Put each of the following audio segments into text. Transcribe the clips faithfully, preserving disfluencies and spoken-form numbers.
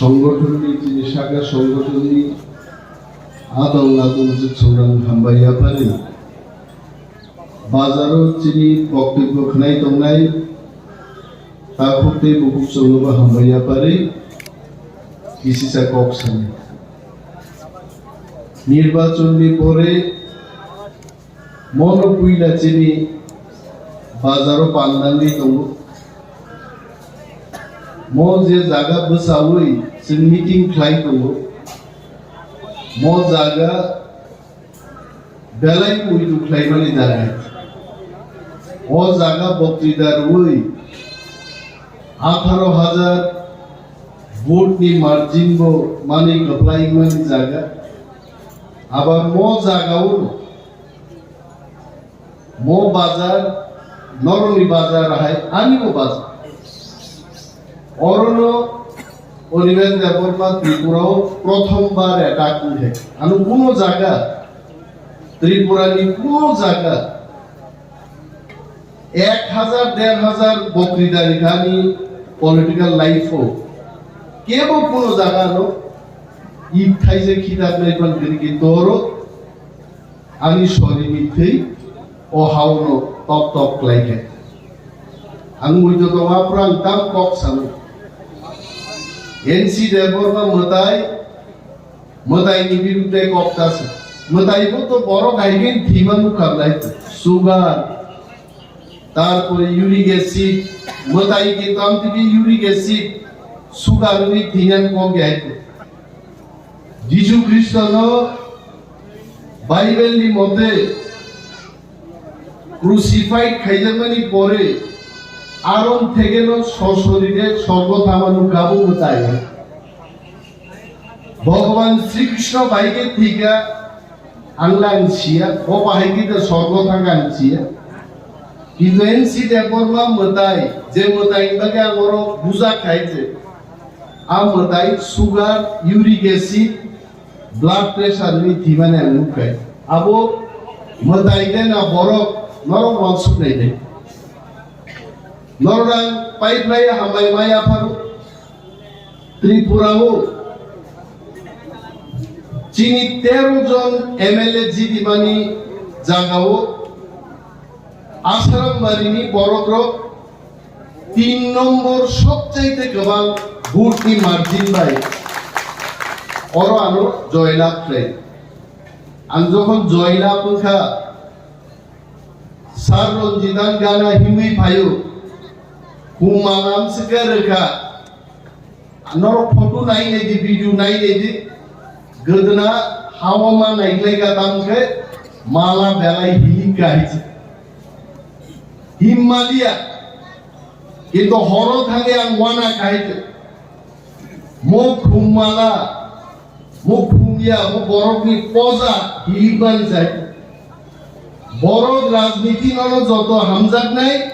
Songothonni chini saka songothonni adong adong jwk songrang hambai yaphari. Bazaro chini boktwibw khwnai tongnai takhuk tei bukhuk chwngnobo hambai yaphari kisisa kok sani. Nirbachonni pore mono puila chini bazaro pandangwi tongo. Mo je jaga bwsawi chwng meeting khlai tongo, mo jaga belai muitu khlaimani jaga. O jaga boktwida rwwi atharo hajar vote ni margin bo manwi kwplai wngmani jaga. Abo mo jaga o Mo bazar, norokni bazar hai, anibo bazar. Orono Animesh Debbarma Tripura o prothom bar attack wngkhe. Ano kuno jaga, Tripura ni kuno jaga, ek hajar, der hajar bokri dari kani political life o. Kebo kuno jaga no, ithai je khitak nai pan giri ki toro, Ani sorini thwi o haono tok tok khlai khe. Ang muitu tongma phrang tam kok sano. N C Debbarma mwtai, mwtaini birudde kok ta sa. Mwtai bo to borok hai khe thwima nukha lai. Sugar, tarpore uric acid, mwtai kintu amtwi khe uric acid, sugar wngwi thwinan kok ya hai khe. Jisu Khristono Bible ni mote crucified khaijakmani pore aron thegeno sosorire sorgo thangmano kabo mwtai. Bhagavan Sri Krishna bai khe thwikha, ang lang siya, bo bahai khe sorgo thangkha ang siya. Kintu N C Debbarma mwtai, je mwtai bagwi ang oro bujak khai je, a mwtai sugar, uric acid, blood pressure ni thwimani ang nukkhai. Abo mwtai de na borok, norok wansuk nai de. Norok ang pai phlai hambai mai apharo. Tripura o chini tero jon M L A jidimani jaga o Asarambari ni borok rok tin nombor sobchaite kwbang vote ni margin bai oro ano joy lab khlai. Ang jokhon joy lab wngkha, Sir Ranjitan gana himwi phaio, khum mala amswkhe rwkha. Norok photo nai nai di, video nai nai di, gwdwna hao ma naiglai ka tam khe mala belai hilik ka hai se. Himmaliya, kintu horo thangwi ang wana ka hai se. Mo khum mala, mo khum ya, mo borokni poja hilik mani jai. Borok rajniti nono joto hamjaknai,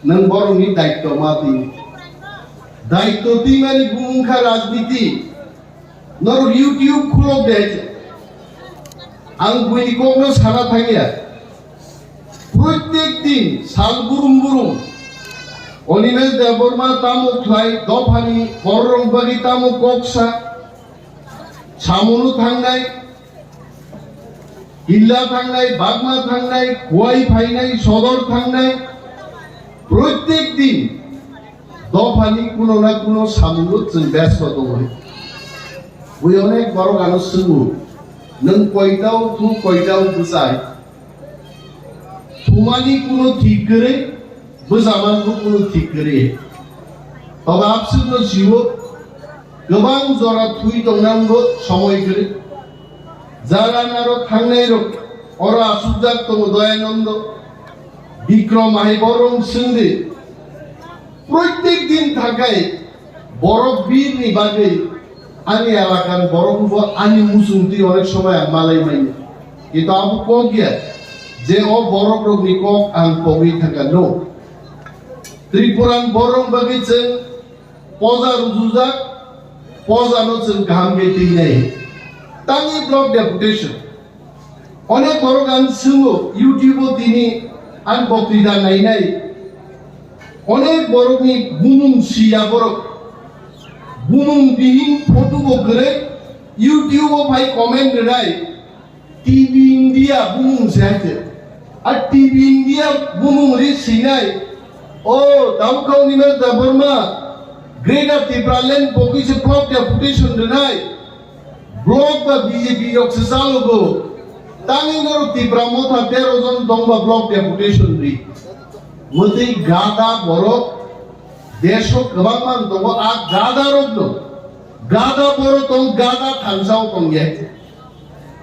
nwng borokni daityo ma twi. Daityo twimani bumung kha rajniti. Norok YouTube khulok de hai se. Ang buini kokno sana thangya. Protek din sal burum burum Animesh Debbarma tamo khlai, dophani bororok bagwi tamo kok sa, samuno thangnai, Hilla thangnai, Bagma thangnai, Khowai phainai, Sodor thangnai, protek din dophani kuno na kuno samungo chwng besto tongo. Bui onek borok ano swngo, nwng koitao thu, koitao bwchai? Thumani kuno thik kwrwi, bwchamanbo kuno thik kwrwi. Tobo abswkno siwo, kwbang jora thwi tongnangbo somoi kwrwi. Jara naro thangnairok oro achukjak tongo Doyanando, Bikrom hai borok swngdi. Protek din thakai borok birni bagwi ani elakani borok bo ani muchung twi onek somoi ang malai manya. Kintu abo kok ya je o borok rokni kok ang kogwi thangkha no. Tripuran borok bagwi chwng poja rujujak, poja no chwng kaham khe twinai. Tangwi block deputation. Onek borok ang swngo, YouTube o tini ang boktwita nainai. Onek borokni bumung siya borok. Bumung bihing photo bo kwrwi YouTube o phai comment rwnai, T V India bumung se hai se. A T V India bumung ri sinai, o Daukau Nima Debbarma, Greater Tipraland bo kisa block deputation rwnai, block ba B J P rok se chalogo. Tangwi norok Tipra Motha tero jon tongba block deputation ri. Mwtwi gada borok desh o kwbangma wng tongo, a gada rokno gada borok tong, gada thansa o tong ya.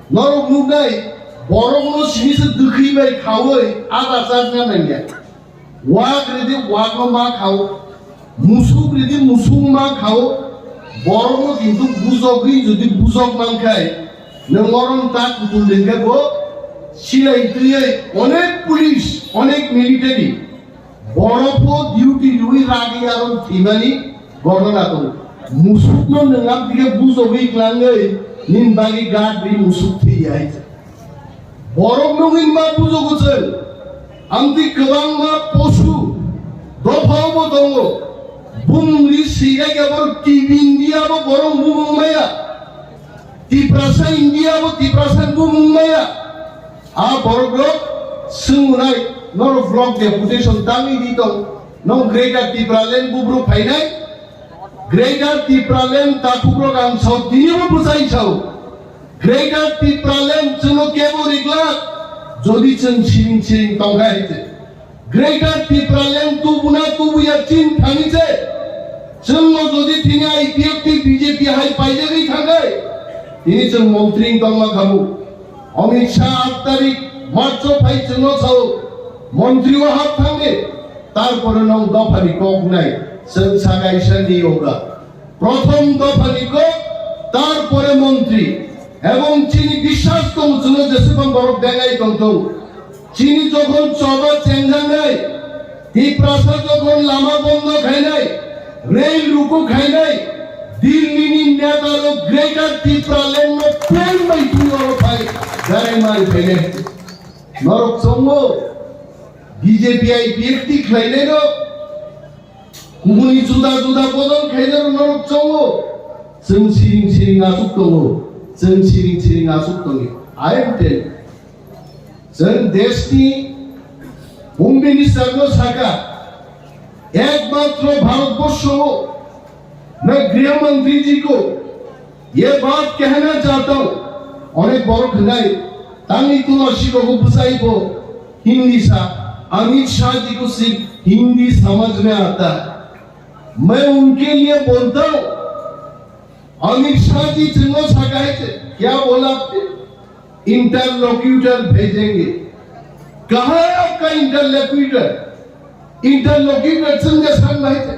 Norok nuknai borokno simi se dwkhwi bai khaui ada chakna nangya. Wak ridi wakno ma khao, musuk ridi musuk ma khao, borokno kintu bujogwi jodi bujok mankhai, nwng oro ta kutul dengkhe bo silai twiwi onek police, onek military, borok bo duty rwi ragwi aro thwimani ghotona tongo. Musukno nwng amtike bujogwi klangwi nini bagwi guard ri musuk thwiya hai. Borok nungwi ma bujogo chwng, amtwi kwbangma posu dophao bo tongo. Bumungni swiya khe borok T V India bo borok bumung maya. Tiprasa India bo Tiprasa bumung maya. A borok rok swngnai, norok block deputation tangwi di tong, nong Greater Tipraland bubruk phainai? Greater Tipraland takhuk rok ang sao, tini bo bwsai sao. Greater Tipraland chwngno kebo riklak, jodi chwng siring siring tongkha hai se. Greater Tipraland tubuna tubuya chin thani se. Chwngno jodi tini I P F T B J P hai paijagwi thangai, tini chwng montri wng tongma khamu. Amit Shah aat tarik March o phai chwngno sao, montri o hap thangdi, tarpore nong dophani kok nai, chwng sakaisa niyoga. Prothom dophani kok, tarpore montri. Ebong chini biswas tong chwngno jeswkang borok dengai tongthung. Chini jokhon choba chengjaknai, Tiprasa jokhon lama bondo khainai, rail ruku khainai, Delhi ni neta rok Greater Tipraland no plan bai twi oro phai garai mari phainai. Norok chongo B J P I P F T khlainai rok, kubuni juda juda bodol khainai rok norok chongo. Chwng siring siring asuk tongo, chwng siring siring asuk tongo. I am telling. Chwng deshni Home Minister no saka, ekmatro Bharatborsho o, main Griha Mantri ji ko ye baat kehna chahta hu, onek borok hwnai, tangni tula siko ko bwsai bo Hindi sa, Amit Shah ji ko sirf Hindi samajh mein aata hai. Main unke liye bolta hu, Amit शाह जी चुनाव छकाए थे, क्या बोला आपने? इंटरलोक्यूटर भेजेंगे। कहाँ है आपका इंटरलोक्यूटर? इंटरलोक्यूटर चुनाव छक भाई थे।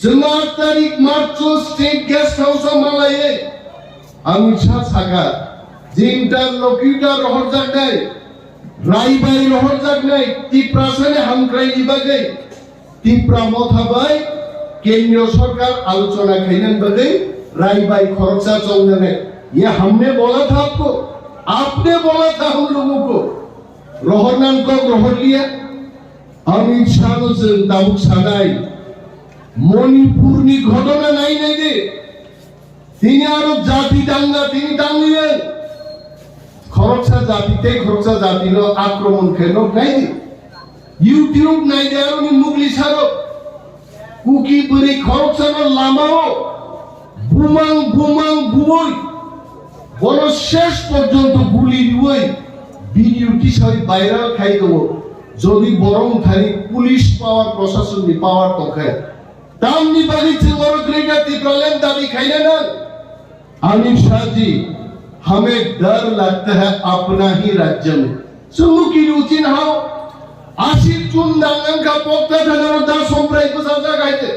चुनाव तारीख मार्च को स्टेट गेस्ट हाउस में लाए। अमित शाह छका, जे इंटरलोक्यूटर रोहर जागनाय, राई भाई रोहर जागनाय, तिप्रासा ने हम क्राई लिबा गई। Tipra Motha bai Kendriya Sorkar alochona khainani bagwi rai bai khoroksa chongnani. Ye humne bola tha aapko? Aapne bola tha hum logo ko? Rohor nang kok rohor liya. Amit Shah no chwng tabuk sanai. Manipur ni ghotona nai nai de. Tini aro jati danga, tini dangwi khoroksa jati tei khoroksa jati no akromon khe nok nai di. YouTube nai di aro ni mugli saro. Kuki bwrwi khoroksa no lama o bumang bumang buwi bono shesh porjonto guli riwi video tisai viral khai tongo. Jodi borong thani police power, proshasonni power tongkhe. Tamni bagwi chwng oro Greater Tipraland dabi khaina nang? Amit Shah ji, hame dar lagta hai apna hi rajya mein. Chwng muki ruchin hao, asir chun dangang ka pokta thanaro da somprai bwsajak hai te.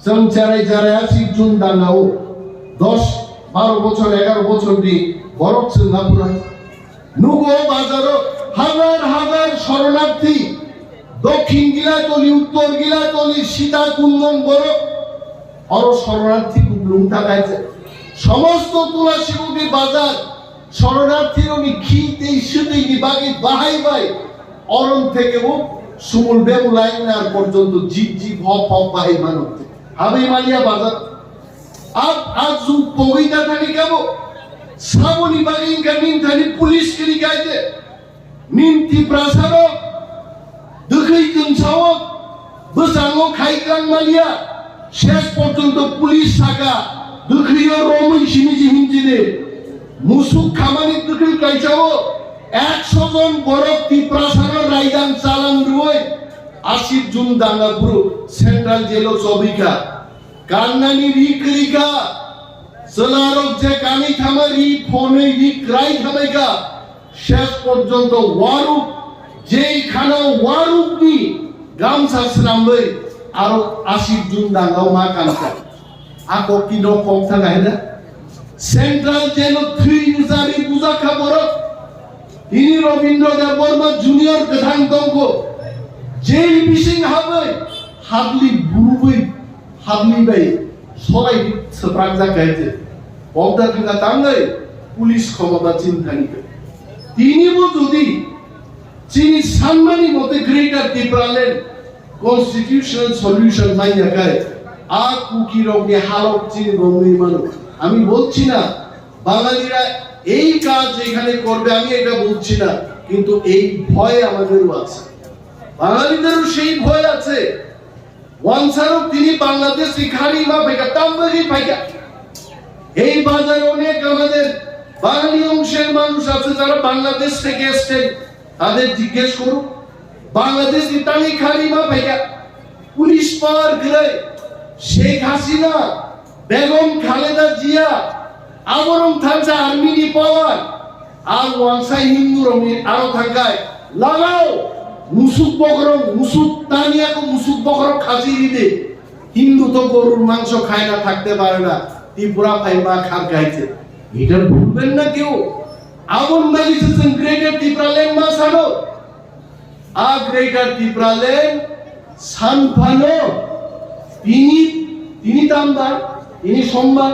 Chwng charai charai asir chun dangao. Dos, baro bochor, egaro bochor ni borok chwng na purai. Nugo bazaro hazar hazar shoronarthi, Dokhin Gilatoli, Uttor Gilatoli, Sita Kundon borok, oro shoronarthi kuplung thakaise. Somosto Tulasibugni bazar, shoronarthi rokni khi tei swtwi ni bagwi bahai bai, orom theke o sumul bemulai nar porjonto jib jib hop hop bahai mano. Habwi maliya bazar. Ab, ab jug pogwi da thani kabo. Saboni bagwi wngkha nini thani police kiri kaide. Nini Tiprasa rok dwkhwi twmsao bwskango khai tlang manya. Ses porjonto police saka dwkhwio romwi simi si hinjini. Musuk khamani dwkhwi kaisao ekso jon borok Tiprasano raidang chalan rwui aswk jun danga bru central jailo chobwi kha. Kannani ri kwrwi kha. Chwlarok je kani thama ri phonwi ri kwrai khamai kha. Ses porjonto waruk, jei khana warukni gamsa swnamwi aro aswk jun dangao ma kankha. A kokti no kok thang hai na? Central jailo thwi rwjari bujak kha borok. Tini Robindra Debbarma Junior kwthang tongkho. Jail bising habwi, habli burubwi, habli bai, solai swprak jak hai je. Kok da thang tangwi, police khoma ba chin thani kha. Tini bo jodi chini sanmani mote Greater Tipraland constitutional solution manya khai, a Kukirokni halok chini romwi mano. আমি বলছি না বাঙালিরা এই কাজ এখানে করবে, আমি এটা বলছি না, কিন্তু এই ভয় আমাদেরও আছে, বাঙালিদেরও সেই ভয় আছে। Wansarok tini Bangladesh ni khari ma phaikha, tam bagwi phaikha. এই বাজারে অনেক আমাদের বাঙালি অংশের মানুষ আছে যারা বাংলাদেশ থেকে এসছেন, তাদের জিজ্ঞেস করুন, Bangladesh ni tangwi khari ma phaikha. Police power kwrwi, Sheikh Hasina, Begum Khaleda Jia, aborok thangsa army ni power. Ar wansai Hindu rokni aro thangkai, lagao, musuk bokrok, musuk taniya ko musuk bokrok khachi ride. Hindu to gorur mangso khai na thakte pare na, Tripura phai ma khar khai se. এটা ভুলবেন না কেউ। Aboni bagwi se chwng Greater Tipraland ma sano. A Greater Tipraland sanphano tini, tini tambar, tini sombar,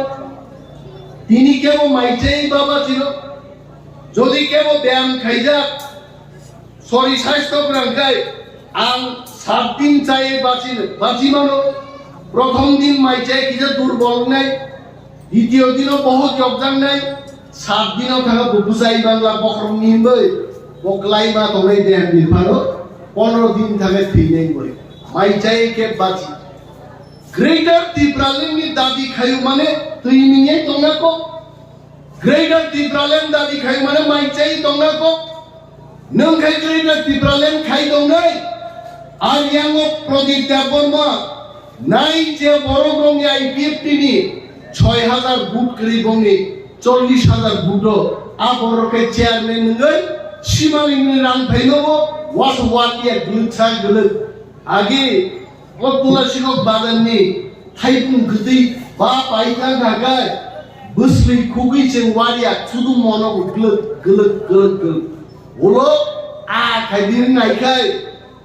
tini kebo maichai baba chino, jodi kebo byam khaijak, sori saisto gwnang khai, ang sat din chai bachi, bachi mano, prothom din maichai kisa durbol wngnai, Ditio dino bohok jokjaknai, sat dino thangwi bo bwsai mangla bokhorokni hinwi, bo kwlai ma tongnai dehan ni phano, pondro din thangwi thwinai hinwi. Mai chai khe bachi. Greater Tipraland ni dabi khayu mane twi mingye tongna kok. Greater Tipraland dabi khayu mane mai chai tongna kok. Nwng khai Greater Tipraland khai tongnai, ar yango Pradip Debbarma, nai je borok rokni I P F T ni soi hajar vote kwrwi bongni chollish hajar vote o, a borok khe chairman wngwi simalingni rang phainogo, wasu walia gwlwksa gwlwk. Agi o Tulasibog bazarni thaipung kwtwi ba paikha khakai bwsli khugwi chwng waria sudu mono gwlwk gwlwk gwlwk gwlwk. Ulo a khaidini naikhai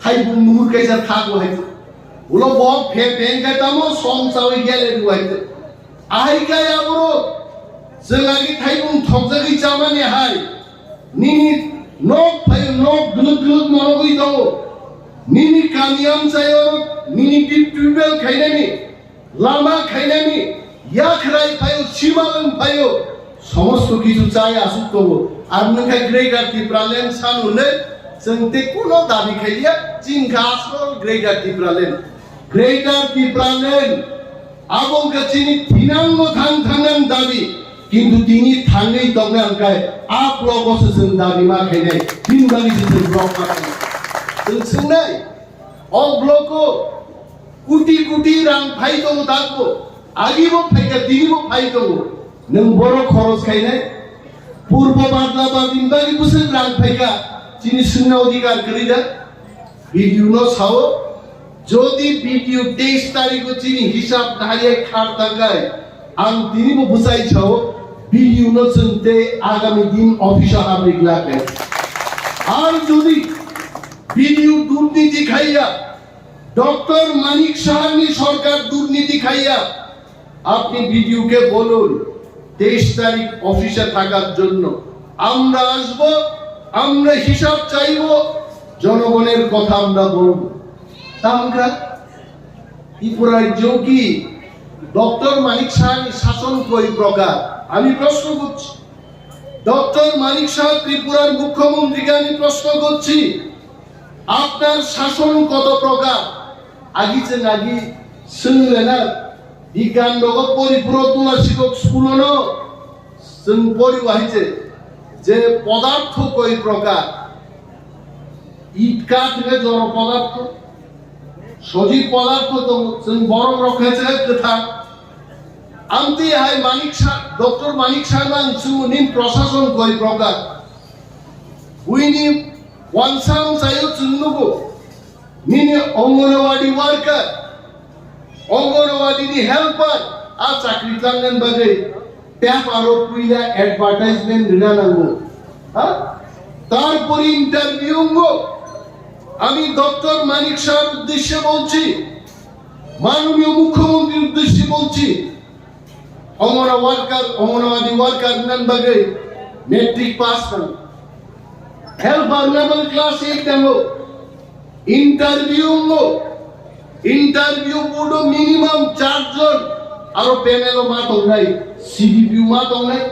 thaibung nuhur kaisa thago hai. Ulo bo phe phe wngkha tamo som chawi gele rw hai. Ahai khe aboro chwng agi thaibung thokjagwi chamani hai. Nini nok phaio, nok gwlwk gwlwk monogwi tongo. Nini kami amchaio nini tip tubel khainani. Lama khainani, yakhrai phaio, simalwng phaio, somosto kichu chai aswk tongo. Ar nwng khe Greater Tipraland san hwnwi chwng tei kuno dabi khaiya, chini khe asol Greater Tipraland. Greater Tipraland, abo wngkha chini thinangno thang thangnang dabi, kintu tini thangwi tongna hwnkhe a blogo se chwng dabi ma khainai, bini bagwi se chwng blok ma khainai. Chwng swngnai, o blogo Kuti kuti rang phai tongo takbo, agibo phaikha, tinibo phai tongo. Nwng borok khoros khainai? Purbo badla badin bagwi bwswk rang phaikha, chini swngna odhikar kwrwi da? B D O no sao, jodi B D O teis tarikho chini hisab nahaiya khar tangkai, ang tinibo bwsai sao, B D O no chwng tei agami din office o habri glak nai. Ar jodi B D O durniti khaiya, doctor Manik সাহানি সরকার দুর্নীতি খাইয়া আপনি বিডিওকে বলুন তেইশ তারিখ অফিসে থাকার জন্য। আমরা আসব, আমরা হিসাব চাইব, জনগণের কথা আমরা বলব। তামকা ত্রিপুরা রাজ্য কি ডক্টর মানিক সাহানি শাসন কই প্রকার? আমি প্রশ্ন করছি। ডক্টর মানিক সাহা ত্রিপুরার মুখ্যমন্ত্রীকে আমি প্রশ্ন করছি, আপনার শাসন কত প্রকার? Agi chwng agi swng rena, bigan rogo poripuro tula sikok school no chwng pori wahai je, je podartho koi prokar, it kath hwnkhe joro podartho, sojib podartho tongo, chwng borok rok khe se kwthang. Amtwi hai Manik Sa, Doctor Manik Saha ang chwng nin prosason koi prokar. Buini wansang sayo chwng nugo. Nini Anganwadi worker, Anganwadi ni helper, a chakri tlangnani bagwi paper o puila advertisement rina nango. Ha? তারপরে ইন্টারভিউ অঙ্গ। আমি ডক্টর মানিক সাহার উদ্দেশ্যে বলছি, মাননীয় মুখ্যমন্ত্রীর উদ্দেশ্যে বলছি, অঙ্গনা worker, Anganwadi worker nan bagwi matric pass করো, helper nan bagwi class eight থাকো, ইন্টারভিউ অঙ্গ। ইন্টারভিউ বোর্ডো মিনিমাম চারজন, আরো প্যানেলও মা tongnai, সিডিপিও মা tongnai,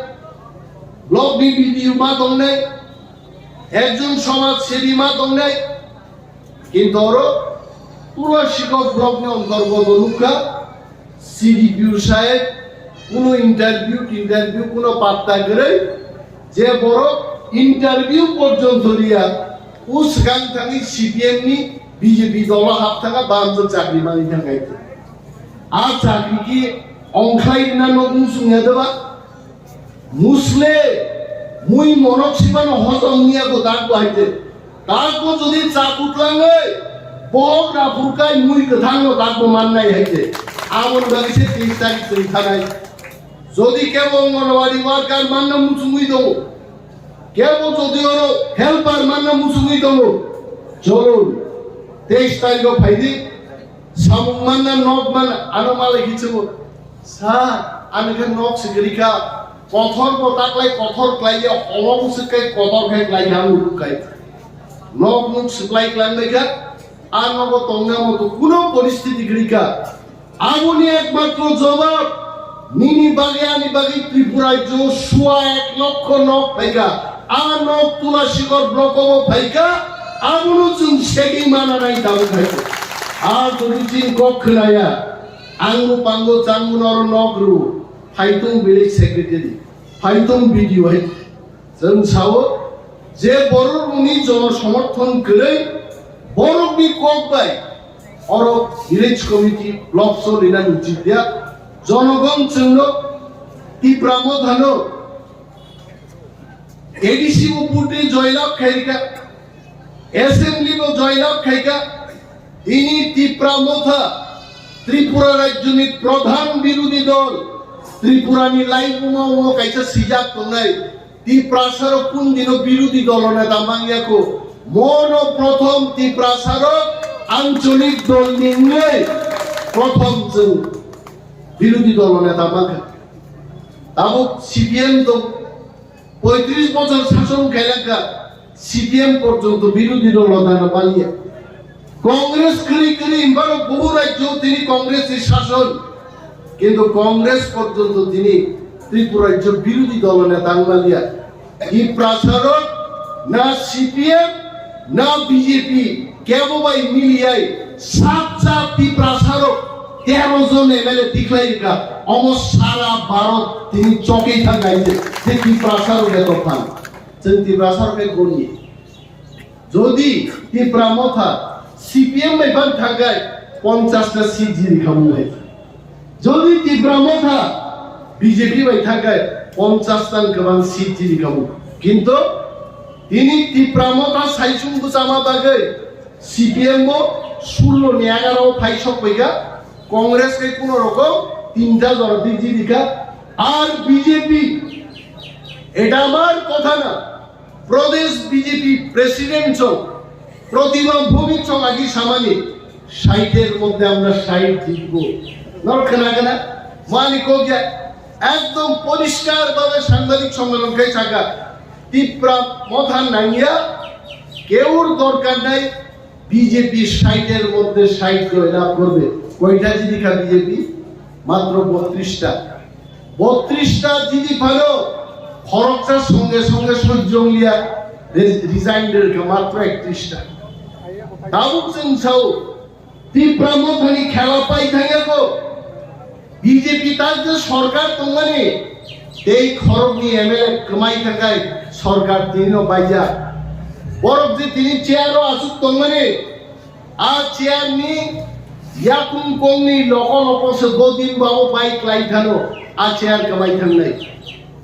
ব্লক বিডিপিও মা tongnai, একজন সমাজসেবী মা tongnai, কিন্তু oro Tulashikot block ni অন্তর্গত নুখা সিডিপিও সাহেব কোনো ইন্টারভিউ টিন্টারভিউ কোনো পাত্তা গেলে যে বড় ইন্টারভিউ পর্যন্ত দিয়া ও সেখান থাকি সিপিএম নি বিজেপি দল হাত থাকা বাহাত্তর চাকরি মানি থাকাইতে। আর চাকরি কি অংখাই না নতুন শুনে দেবা? Musle, mui monok sibano hojom niya ko dakbo haite. Dakbo jodi cha kutlangwi, bohok raphurkai mui kwthangno dakbo mannai haite. Aboni bagwi se tris tarik chwng thanai. Jodi kebo Anganwadi worker manna muchungwi tongo, kebo jodi oro helper manna muchungwi tongo, cholo, teis tarikho phaidi, samung manna, nok manna, ano malai kichungo. Sa, ani khe nok se kwrwi kha, kothor bo ta klai kothor klai ya, holong se kai kotor khai klai ya, ang luk khai. Nok nuk se klai klai lai kha, a nogo tongna moto kuno poristiti kwrwi kha. Aboni ekmatro jobab, nini bagwi ani bagwi Tripura rajyo sua ek lokho nok phai kha, a nok Tulashikot block o phai kha, abono chwng segwi mana nai tabuk khai. A jodi chini kok khwnaya, Ang bo pango changbo noro nok rw, Phaitung village secretary, Phaitung B D O hai. Chwng sao je borok rokni jono somorthon kwrwi, borokni kok bai oro village committee, block so rina ucit ya. Jonogon chwngno Tipra Mothano A D C bo purti joylab khairika, assembly bo joylab khaika, ini Tipra Motha, Tripura rajyoni pradhan birodhi dol, Tripurani laibuma o kaisa sijak tongnai, Tiprasarok kun dino birodhi dolo neta mangyako, mono prothom Tiprasarok ancholik dolni wngwi prothom chwng birodhi dolo neta mankha. Tabuk C P M tong, পঁয়ত্রিশ বছর শাসন khailangkha, C P M porjonto birodhi dolo neta maliya. Congress kwrwi kwrwi himba rok bobo rajyo tini Congress ni shason, kintu Congress porjonto tini Tripura rajyo birodhi dolo neta wng maliya. Tiprasarok na C P M na B J P kebo bai miliyai sat sat Tiprasarok tero jon M L A tikhlai rwkha. Omo sara Bharot tini chokwi thangkha je, je Tiprasarok eto phan. Chwng Tiprasarok khe goni. Jodi Tipra Motha C P M bai phan thangkhai ponchash ta seat jiri khamu hai. Jodi Tipra Motha B J P bai thangkhai ponchash ta kwbang seat jiri khamu. Kintu tini Tipra Motha saisung bwchama bagwi C P M bo sullo ni egaroh phai sok paikha, Congress khe kuno rokom tinta jora di jiri kha, ar B J P, eta amar kotha na, Pradesh B J P President chong, Pratibha Bhowmik chong agi samani, ষাটের মধ্যে আমরা ষাট জিতবো। নর khna khna, mani kokya, ekdom poriskar bhabe sangbadik sommelan khai saka, Tipra Motha nangya, keur dorkar nai, B J P ষাটের মধ্যে ষাট জয়লাভ করবে। কয়টা জিতি খা B J P? Matro bottrista. Bottrista jidi phano khoroksa songe songe sojjong liya re-, resign rwkha matro ektrista. Tabuk chwng sao, Tipra Mothani khela pai thangya ko. B J P tak je sorkar tongmani, tei khorokni M L A kwmai thangkai sorkar tinino baijak. Borok je tini chair o aswk tongmani, a chair ni yakung kongni loko loko se godin babo bai klai thano, a chair kwmai thangnai.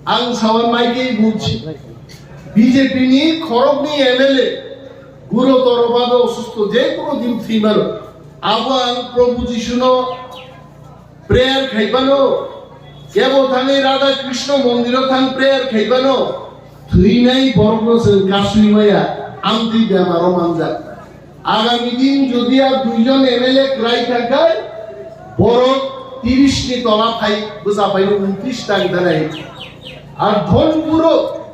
Ang sawan mai khe buji. B J P ni khorokni M L A guro torobado osusto je kono din thwi mano. Abo ang proposition o prayer khaibano, kebo thangwi Radha Krishna mondiro thang prayer khaibano, thwinai borokno chwng kasui maya, amtwi bemaro manjak. Agami din jodi ar duijon M L A kwlai thangkhai, borok tiris ni tola phai, bwsa phaino untris tang danai. Ar Dhonpuro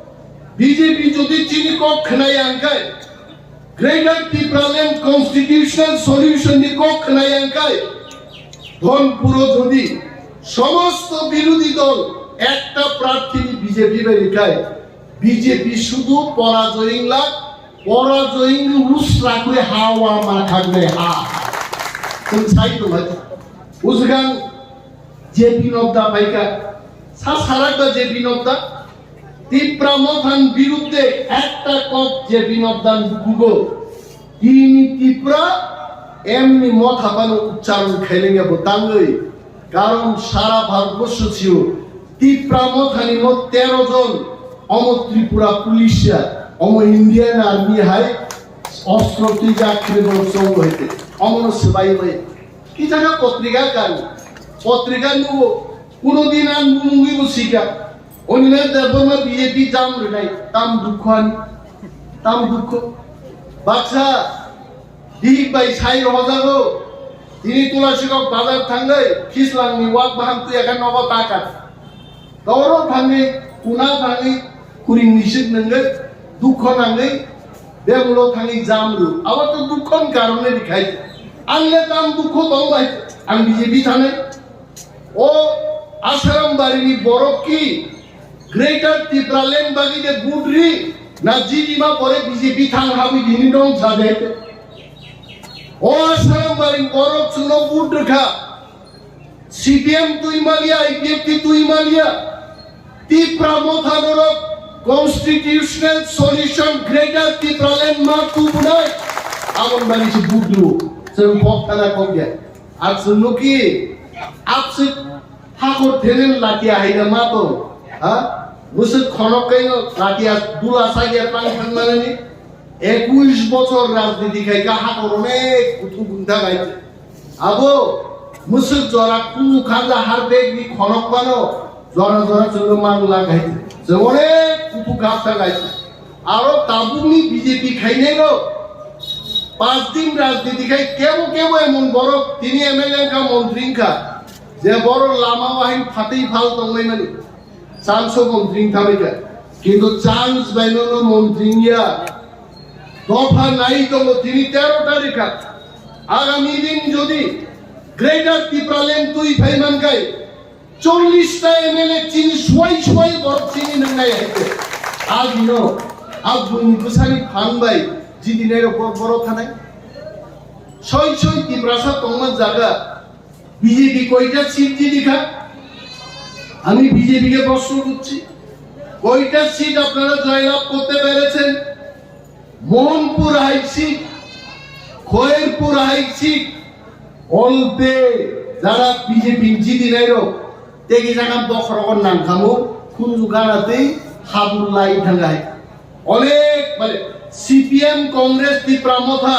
B J P jodi chini kok khwnai angkhai, Greater Tipraland Constitutional Solution ni kok khwnai angkhai, Dhonpuro jodi somosto birodhi dol ekta prarthi ni B J P bai rikhai, B J P sudu porajoy wngla, porajoy wngwi usra khe ha wa ma khagnai ha. Chwng sai tongkha. Bwswkang J P Nadda phaikha, sa sarak da J P Nadda, Tipra Mothan birudde ekta kok J P Nadda nukugo. Tini Tipra emni motha bano uchcharon khailengya bo tangwi. Karon sara Bharatborsho sio Tipra Mothani mo tero jon, omo Tripura Police ya, omo Indian Army hai ostro twijak khe borok chongo hai te. Omono swbai bai. Kisa khe potrika kan, potrika nugo, kuno din ang bumungwi bo sika. Animesh Debbarma B J P jam rwnai, tam dukho ani, tam dukho. Baksa bihik bai sai rohojago, tini Tulasikok bazar thangwi, khislangni wak baham twi ekha nogo taka. Toro thangwi, kuna thangwi, kuring misik nangwi, dukho nangwi, bemulo thangwi jam rw. Abo to dukhoni karone rikhai. Ang le tam dukho tong bai, ang B J P thanai. O Asaram barini borok ki Greater Tipraland bagi de budri na jini ma pore B J P thang habi dini dong sade. O Asaram barini borok chuno budri kha. C P M twi maliya, I P F T twi maliya, Tipra Motha norok Constitutional Solution Greater Tipraland ma tubunai. Abon bani se budru, se kok thana kok ya. Ar se nuki, apse hakor thenen latia haida ma to, ha? Musuk khonok kaino latia dula sagia tang thang manani. Ekush bochor rajniti khai kha, hakor onek kuthuk wng thang hai. Abo musuk jora kunu khanja har bag ni khonok mano jora jora chwngno mang lang hai. Chwng onek kuthuk khap thang hai. Aro tabukni B J P khainai rok pas din rajniti khai kebo kebo emon borok tini M L A wngkha, montri wngkha, je borok lama o hai phatwi phal tongmani. Chance o montri wng thabai kha. Kintu chance bai nono montri wngya. Dopha nai tongo tini tero tarikha. Agami din jodi Greater Tipraland twi phai mankhai, chollish ta M L A chini suai suai borok chini nwngnai hai khe. Agino, aboni bwsani phan bai jidinai rok borok thanai. Soi soi Tiprasa tongma jaga. B J P koita seat jidi kha? আমি বিজেপিকে প্রশ্ন করছি, কয়টা সিট আপনারা জয়লাভ করতে পেরেছেন? Mohanpur high seat, Khayerpur high seat, অল্পে যারা বিজেপি জিদি নাইরো, তেগি জায়গা বখরগর নাম খামো, কুঞ্জু গানাতেই হাবুর লাই থাঙ্গায়। Onek mane C P M, Congress, Tipra Motha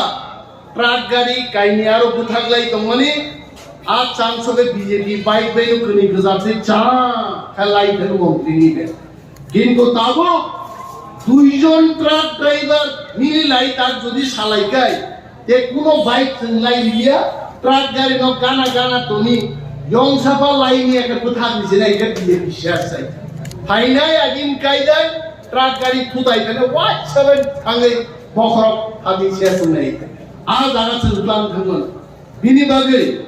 truck gari kaini aro bwthaklai tongmani, a chance o khe B J P bike bai no kwnwi gwjak se cha kha lai thang montri ni be. Kintu tabuk duijon truck driver mili lai tak jodi salai kai, te kuno bike chwng lai liya, truck gari no gana gana toni, yong sapa lai ni ekhe bwthak ni sinai khe B J P share sai. Phainai agin kaidai, truck gari thutai khe wai seven thangwi bokhorok thani se sunai. A jaga chwng tlang thangmano. Bini bagwi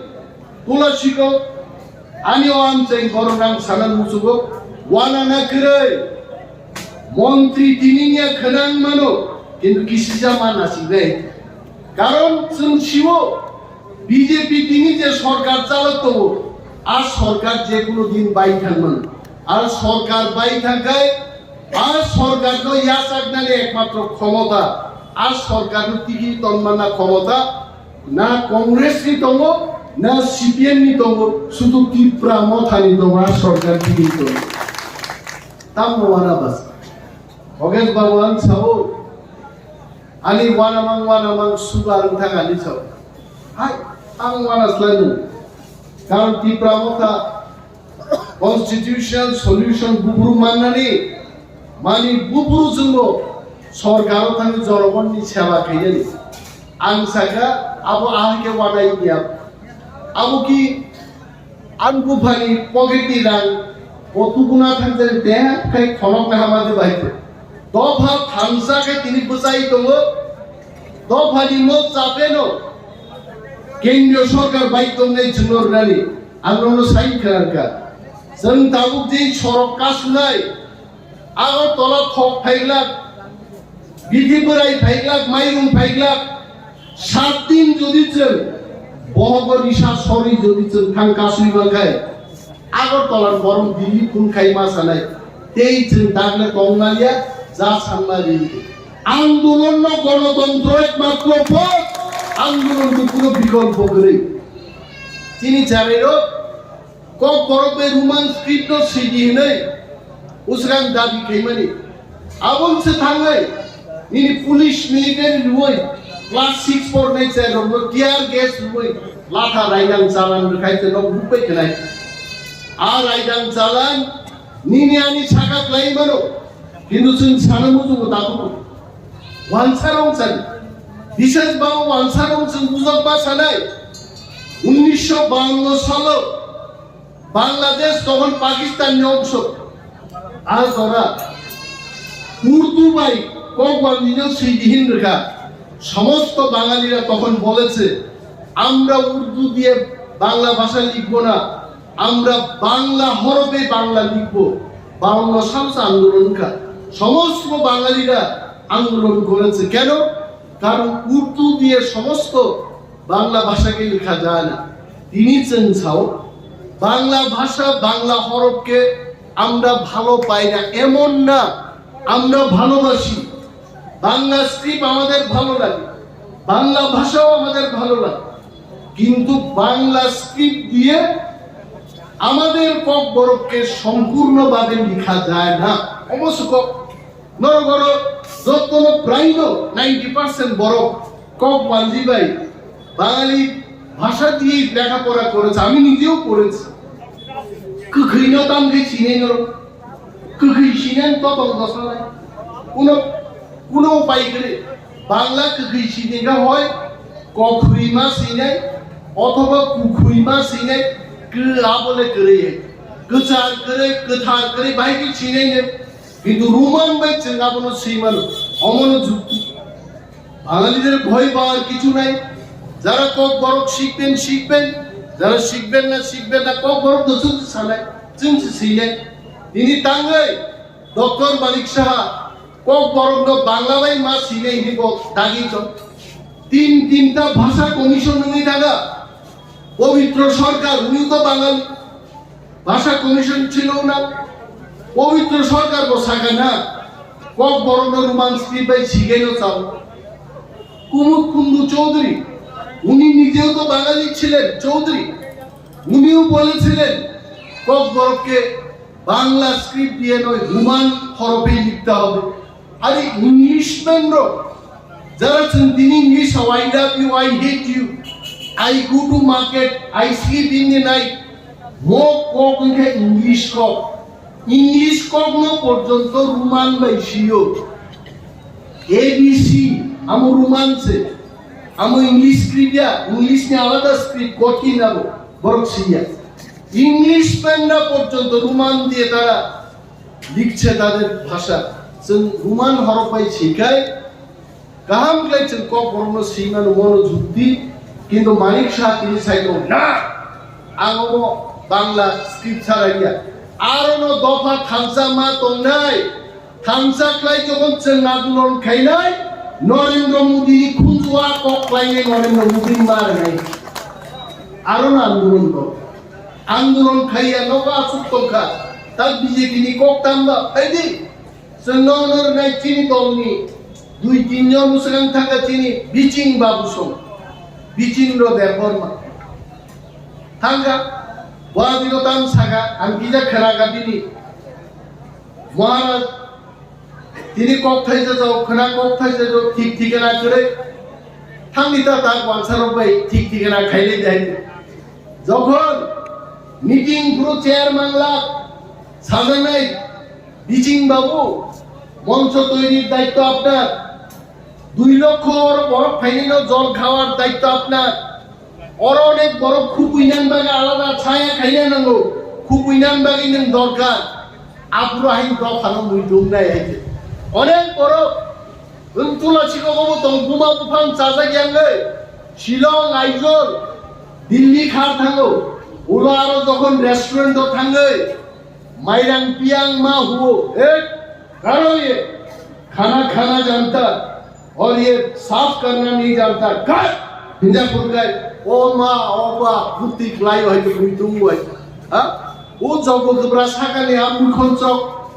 Tulasikok Ani o amchai borok ang sana musugo, wana na kwrwi. Montri tini niya khwnang mano, kintu kisija ma nasiknai. Karon chwng siwo, B J P tini je sorkar chalok tongo, a sorkar je kuno din bai thangmano. A sorkar bai thangkhai, a sorkarno yachaknani ekmatro khomota, a sorkarno tigi tonmana khomota, na Congress ni tongo, na C P M ni tongo, sudu Tipra Motha ni tongo, a sorkar tigi tongo. Tamo wana bas. Oges Bhagwan sao, ani wanamang wanamang sugar wngthang ani sao. Hai, ang wana slanu. Karon Tipra Motha constitutional solution buburu mannani, mani buburu jwngo sorkaro thangwi jonogonni seba khainani. Ang saka abo ahai khe wanai ya. Abo ki ang buphani pocket ni rang o tubuna thangsa de khai khonok na hama de bai. Dopha thansa khe tini bwchai tongo. Dophani mok chapeno kendriyo sorkar bai tongnai chwngno rwnani ang nono sai khlangkha. Chwng tabuk je sorok kasunai Agartala thok phaiglak, bithi bwrai phaiglak, mairung phaiglak, sat din jodi chwng bohogo risa sori jodi chwng thang kasui mankhai, Agartala borok Delhi phun khai ma sanai, tei chwng dagle tongnalia ja sanna ri. Andolonno gonotontro ekmatro pod, andolonni kuno bikolpo kwrwi. Chini charairok Kokborok bai Roman script no sidi hinwi usrang dabi khaimani. Aboni se thangwi nini police military rwui class six four nai chai rok no tear gas rwui latha raidang chalan rwkhai te nok bukbai khnai. A raidang chalan nini ani saka khlai mano. Hindu chwng sana muchungo tabuk. Wansa rong chani. Bishes babu wansa rong chwng bujak ba sanai. Unnisho bawanno salo Bangladesh tokhon Pakistan ni ongso. A jora Urdu bai kokbal nino sidi hin rwkha. সমস্ত বাঙালিরা তখন বলেছে, "আমরা উর্দু দিয়ে বাংলা ভাষা লিখব না, আমরা বাংলা হরফে বাংলা লিখব।" বাউন্ন সাল আন্দোলনকার সমস্ত বাঙালিরা আন্দোলন করেছে। কেন? কারণ উর্দু দিয়ে সমস্ত বাংলা ভাষাকে লেখা যায় না। তিনি চেন চাও বাংলা ভাষা, বাংলা হরফকে আমরা ভালো পাই না, এমন না, আমরা ভালোবাসি। বাংলা স্ক্রিপ্ট আমাদের ভালো লাগে, বাংলা ভাষাও আমাদের ভালো লাগে, কিন্তু বাংলা স্ক্রিপ্ট দিয়ে আমাদের ককবরককে সম্পূর্ণভাবে লেখা যায় না। অবশ্য ক-, নরগর যত্ন প্রায় নাইনটি পার্সেন্ট বরক কক মানজি ভাই বাঙালি ভাষা দিয়েই লেখাপড়া করেছে, আমি নিজেও পড়েছি। কখনো তাম গেছি নেই নরক। Kwkhwi sinai totol dosa nai. Kuno, kuno upai kwrwi. Bangla kwkhwi sini kha hoi kokhwi ma sinai othoba kukhwi ma sinai, kw abole kwrwi. Kwchar kwrwi, kwthar kwrwi, bai khe sinai ne. Kintu Roman bai chwng abono swi mano. Omono jukti. বাঙালিদের ভয় পাওয়ার কিছু নাই। যারা ককবরক শিখবেন, শিখবেন। যারা শিখবেন না, শিখবেন না। ককবরক তো চুক্তি চালায়, চুক্তি ছিলেন। তিনি তাঙ্গাই ডক্টর মানিক সাহা ককবরক বাংলা ভাই মা সিনে হিনি বক দাগি তো। তিন, তিনটা ভাষা কমিশন উনি দাদা। পবিত্র সরকার, উনিও তো বাঙালি। ভাষা কমিশন ছিল না। পবিত্র সরকার বসাকা না। ককবরক রোমান স্ক্রিপ্ট ভাই শিখেও চাও। কুমুদ কুন্দু চৌধুরী, উনি নিজেও তো বাঙালি ছিলেন, চৌধুরী। উনিও বলেছিলেন ককবরককে বাংলা স্ক্রিপ্ট দিয়ে নয়, রোমান হরফেই লিখতে হবে। আরে ইংলিশম্যানরাও যারা আছেন, তিনি English, "I love you, I hate you, I go to market, I sleep in the night." Mo kok wngkha English kok. English kokno porjonto Roman bai siyo. A B C, amo Roman se. Amo English script ya, English ni alada script, kothin amo, borok siya. English panda porjonto Roman diye tara লিখছে তাদের ভাষা। Chwng Roman horok bai sikhai, kaham khlai chwng kok borokno swimano mono jukti, kintu Manik Saha tini saino na, ang omo Bangla script sara ya. Aro no dopha thansa ma tongnai. Thansa khlai jokhon chwng andolon khainai, Narendra Modi ni khunjua kok khlainai Narendra Modi ma rwnai. Aro no andolon bo. Andolon khaiya nogo asuk tongkha. Tak B J P ni kok tamba phaidi. Chwng no no rwnai chini tongni. Dui tin jon swkang thangkha chini Biching Babu song. Biching ro Debbarma. Thangkha. Bo abino tam saka, ang kisa khwna ka bini. Maharaj, tini kok thaisa jao, khwna kok thaisa jao, thik thikana kwrwi. Thangni ta tak wansarok bai thik thikana khailai jai. Jokhon meeting phuru chair mangla sajaknai Biching Babu, moncho toirir daitto apnar, dui lokho borok phainino jol khawar daitto apnar. Oro onek borok khubui nang bagwi alada chaya khaina nango, khubui nang bagwi nwng dorkar. Aphuru hain dophano muitung nai hai khe. Onek borok wng tula chiko bobo tong buma buphang chajak yangwi. Shillong, Aizawl, Delhi khar thango. Ulo aro jokhon restaurant o thangwi mairang piyang ma huo. Ek karo ye khana khana janta. Aur ye saaf karna nahi janta. Kar hinja phurkai. O ma, o ba, buti klai hai to muitung wai. Ha? O jogo gubra sakani am mukhon chok.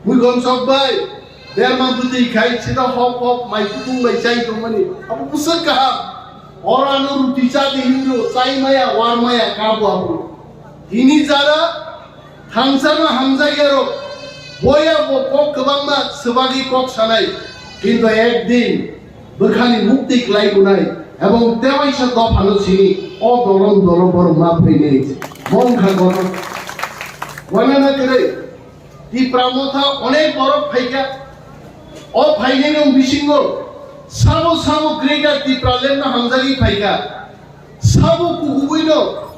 Muikhon sok bai, berma bwtwi khai sida hop hop mai kutung bai chai tongmani. Abo bwswk kaham. Oro ano ruti cha di hindu, chai maya, war maya, kabo abo. Tini jara thangsano hamjakya rok, boya bo kok kwbangma swbagwi kok sanai. Kintu ekdin bwkhani mukti klai gunai ebong tewaisa dophano sini o dolong dolo borok ma phainai. Mongkha gono. Wanana kwrwi. Tipra motha onek borok phaikha. O phainairok bisingo sabo sabo Greater Tipraland no hamjagwi phaikha. Sabo kukubuino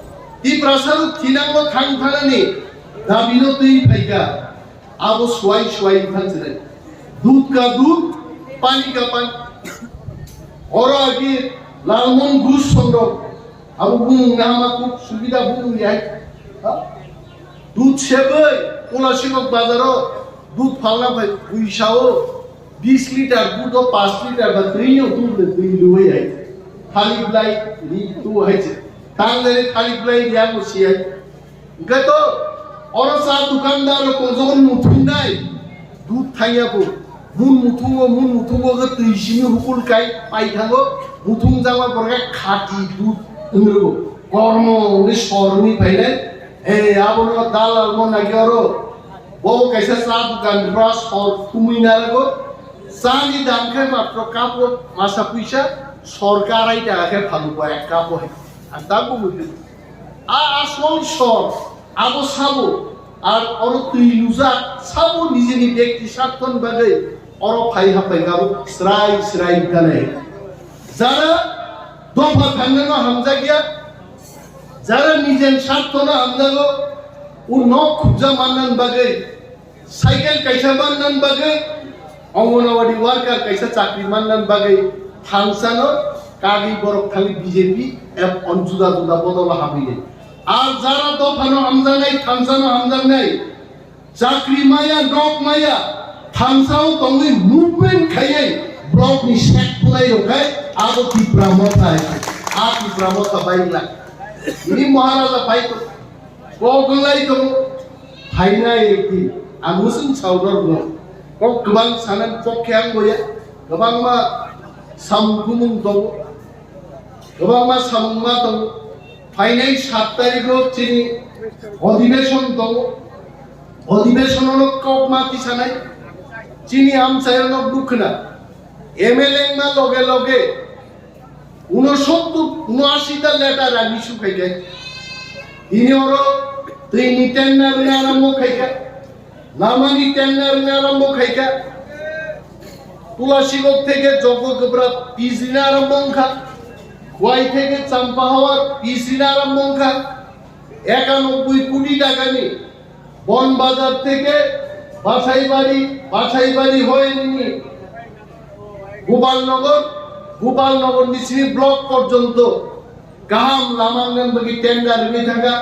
Tiprasarok thinangno thang thanani dabino twi phaikha. Abo suai suai wngkha chwrai. Dudh ka dudh, pani ka pani. Oro agi Lalmohon Ghosh songrok. Abo bumung nahama kuk subida bumung yai. Ha? Dudh seboi, Kolasibok bazaro dudh phalna phai, puisao bis litar dudh o panch litar ba twi no dudh le twi luwai yai. Thali blai ri tu hai se. Tang le thali blai ri amo si yai. Hingke to oro cha dukandar rok tongjago muthungnai dudh thangya bo. Mun muthungo, mun muthungo khe twi simi hukul kai pai thango. Muthung jama borok khe khati dudh wngrigo. Kormo wngwi sor wngwi phainai. He abono dalal mo nagi oro. Bo kaisa cha dukan bra sor thumwi narago. Chani dam khe matro kapo masa puisa sor karai taka khe phalu bo ek kapo hai. Ang tabuk wngwi. A asol sor, abo sabo, ar oro twi lujak, sabo nijini bekti sarthoni bagwi oro phai hapai kabo srai srai wngkha nai. Jara dopha thangnano hamjakya, jara nijen sarthono hamjago, o nok khukja mannani bagwi, cycle kaisa mannani bagwi, Anganwadi worker kaisa chakri mannani bagwi thangsano kagwi borok thangwi B J P eb-, on juda juda bodolo habwi de. Ar jara dophano hamjaknai, thangsano hamjaknai, chakri maya, nok maya, thangsao tongwi movement khaiwi block ni sek phulai rok khai abo Tipra motha hai khe. A Tipra motha baila. Ini Maharaja pai to, kok lai to, phainai ekti, ang musung saudor no. Kok kwbang sanan kok khe ang boya, kwbangma samung kumung tongo. Kwbangma samungma tongo. Phainai sat tarikh o chini odhibeshon tongo. Odhibeshon o kok ma tisanai. Chini amchaio no bukhna. M L A ma loge loge unosottor, unoashi ta letter rang issue khai khai. Bini oro twi ni tender rwna arombo khai kha. Lamani tender wngna arombo khaikha. Tulasibok theke Jogogobra pis rina arombo wngkha. Khwai theke Champahawar pis rina arombo wngkha. Ekanobboi koti takani Bon Bazar theke Basaibari, Basaibari hoyeni Gopalnagar, Gopalnagar ni simi block porjonto kaham lama wngna bagwi tender rwwi thangkha.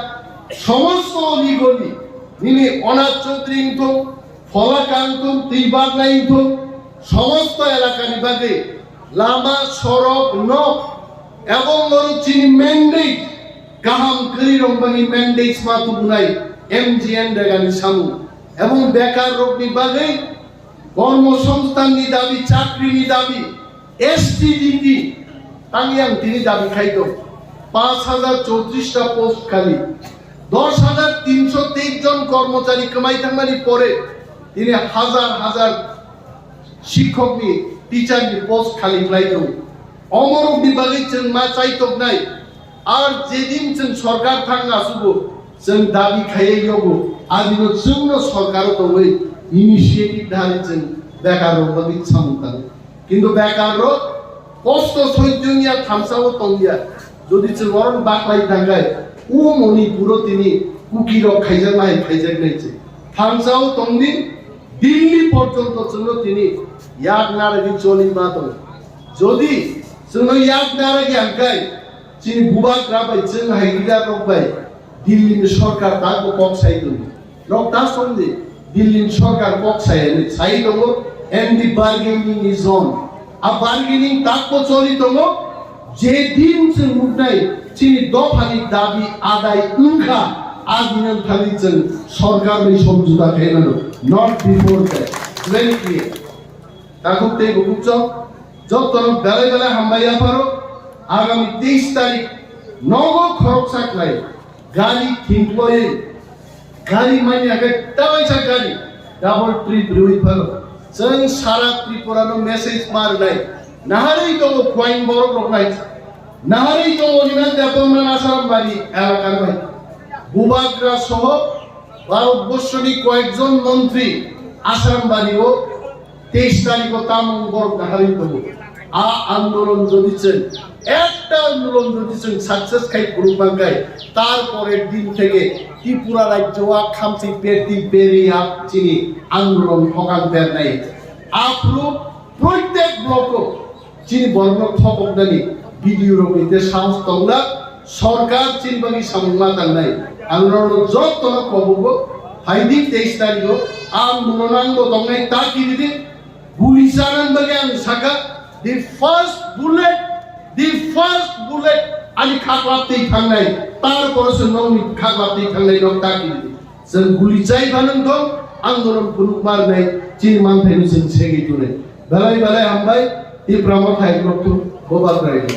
Somosto oligoli, nini Onath Chaudhary wngthung, Phola Khan wngthung, Twi Barnai wngthung, somosto elakani bagwi lama, sorok, nok, ebong norok chini mandate, kaham kwrwi rok bagwi mandate ma tubunai M G N Rega ni samung, ebong bekar rok ni bagwi kormo songsthan ni dabi, chakri ni dabi, S T D T, tang yang tini dabi khai tong. Panch hajar choutrish ta post khali, dos hajar tinsho teish jon kormochari kwmai thangmani pore tini hajar hajar shikhok ni, teacher ni post khali khlai tong. Omorok ni bagwi chwng ma chai toknai. Ar jedin chwng sorkar thang asugo, chwng dabi khaiye yogo, adino chwngno sorkaro tongwi initiative dahari chwng bekar rok bagwi samung tango. Kintu bekar rok kosto soichwngya, thamsao tongya. Jodi chwng oron baklai tangkhe, o Manipuro tini Kuki rok khaijakma hai khaijaknai chwng. Thamsao tongdi, Delhi porjonto chwngno tini yak naragwi choli ma tongo. Jodi chwngno yak naragwi hangkai, chini bubagra bai, chwng hai leader rok bai Delhi ni sorkar takbo kok sai tongdi. Nok ta songdi, Delhi ni sorkar kok sai hwnwi sai tongo, and the bargaining is on. A bargaining takbo choli tongo, je din chwng nuknai chini dophani dabi adai wngkha, a din thani chwng sorkar bai somjota khainano, not before that. Very clear. Takhuk tei bukhuk chok, jotono belai belai hambai yapharo, agami teis tarik nogo khoroksa khlai gari thingkloi, gari manya khe talaisa gari double trip riwi phano. Chwng sara Tripura no message ma rwnai, naharwi tongo point borok rok nai, naharwi tongo nina Debbarma Asarambari elaka nai. Bubagra soho Bharat borsho ni koyekjon montri Asarambari o teis tarikh o tamung borok naharwi tongo. A andolon jodi chwng, ekta andolon jodi chwng success khai phuru mankhai, tar porer din theke Tripura rajyo o khamchi perti beriya chini andolon hokan bernai. Aphuru proitek block o chini borokno thopoknani B D O rokni je sahos tongna, sorkar chini bagwi samung ma tangnai. Ang norokno jotono kobogo, phaidi teis tarikh o ang norokno ang bo tongnai ta kiridi, guli chanani bagwi ang saka, the first bullet, the first bullet ani khaklap twi thangnai, tar pore se nokni khaklap twi thangnai nok ta kiridi. Chwng guli chai phano wngthok, ang norok phunuk ma rwnai, chini manthaino chwng segwi tonwi. Belai belai hambai, Tipra Motha Aiyukrok bo bathraino.